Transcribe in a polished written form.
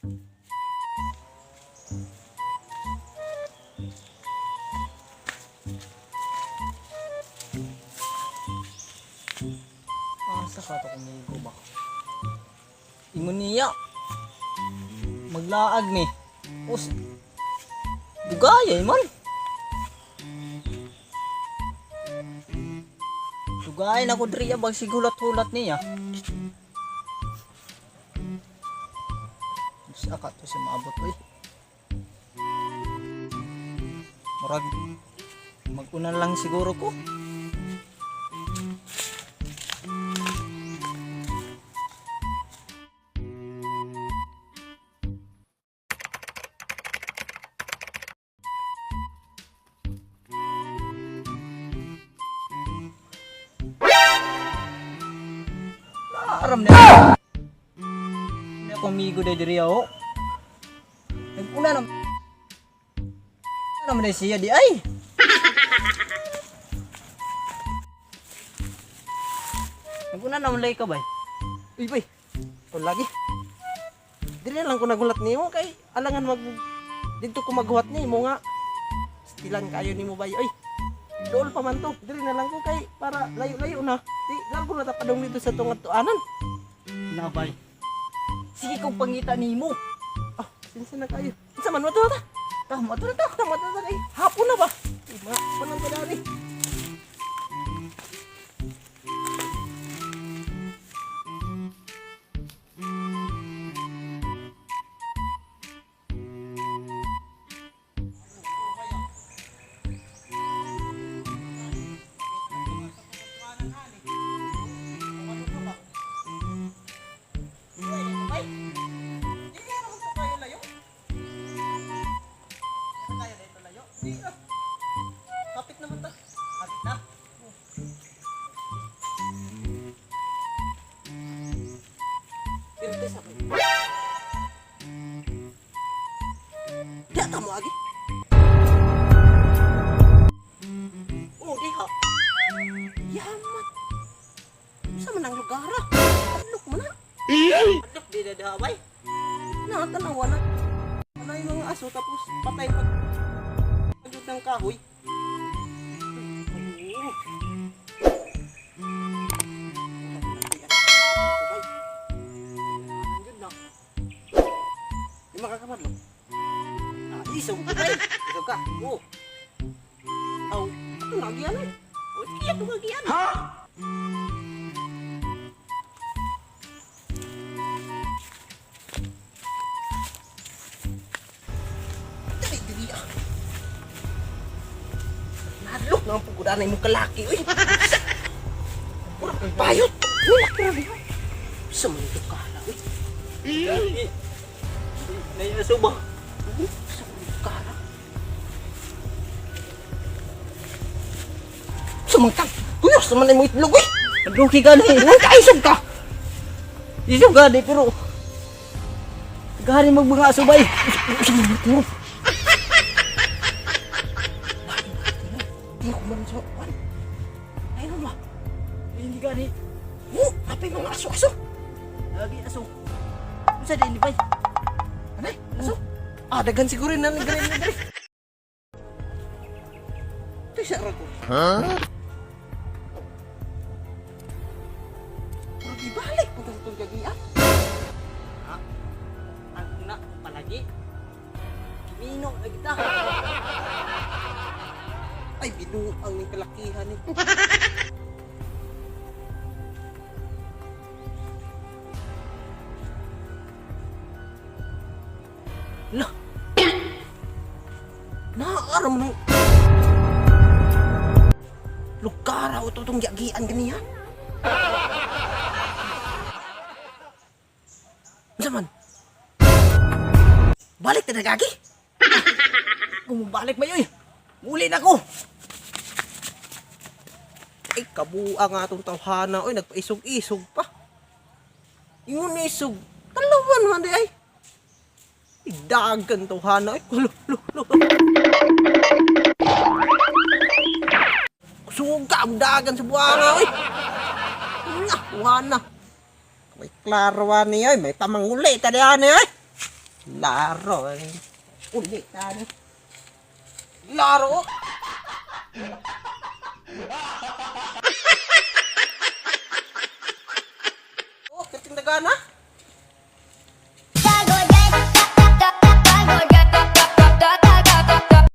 Asa ka to kumigo ba? Ingon niya. Maglaag ni. Us. Dugayay man. Dugay na ko diri bag sigulat-hulat niya. Sa ka to si maabot oy. Murag mag-una lang siguro ko. Aram na. Hindi ako amigo day diri ako. Nag-una na. Ano man siya di ay. Nag-una na man ka bay. Uy, bay. O lagi. Dili na lang ko nagulat nimo kay alangan mag didto ko maghuwat nimo nga. Stilan kayo nimo bay. Oy. Dool pa man to. Dili na lang ko kay para layo-layo na. Di lang ko natapadong dito sa tungad tuanan. Na bay. Sige kong pangita nimo. Ah, sinsa na kayo. Unsa man mo to ta? Tama to na ta. Tama ta kay hapon na ba? Uy, ma, panan ta dali. Kapit naman ta. Kapit na. Pirte sa bay. Diya ta mo agi. Oh, diha. Yamat. Unsa man ang lugar ah? Adlok man na. Adlok di na daha bay. Na tanawa na. Ano yung mga aso tapos patay pag pagod ng kahoy. Oh. Di makakamadlo. Ah, isog ka bay. Isog ka. Oo. Aw, ato nagyan eh. O sige ako magian. Dali, dali ah. Nadlok na ang pugudan na imong kalaki, uy. Pura kang bayot. Wala ka rin. Sa man ito kala, uy. Nay aso ba? Sa man ito kala. Sa man kang, kuyos naman na imong itlog, uy. Adloki ka ni. Nang kaisog ka. Isog ka di pero gani magmanga aso bay. Sa man ito. Hindi ko man sa kwan. Ayun ba? Hindi gani. Oh, apay mga aso-aso. Lagi aso. Unsa di ni bay? Anay, aso. Ah, daghan siguro na nagre nagre. Ito sa ko. Huh? Murag ibalik mo itong gagian. Ha? Ang una ko palagi. Kimino na kita. Ay, binuang ng kalakihan ni. La. Naaram nang Lukara o itong yagian ganiyan. Unsa man? Balik ta na gagi? Bumabalik ba yoy? Muli na ko. Ay, kabuang nga itong tawhana. Oy, nagpaisog-isog pa. Ingon na isog. Talawan man di ay. Dagan tawhana. Ay, lulo, lulo. Suga ang dagan sa buwanga. Oy. Nga, wana. May klaro niya. Ay, may pamanguli. Tadaan niya. Ay. Laro. Eh. Uli tani. Laro. Oh, kating dagana.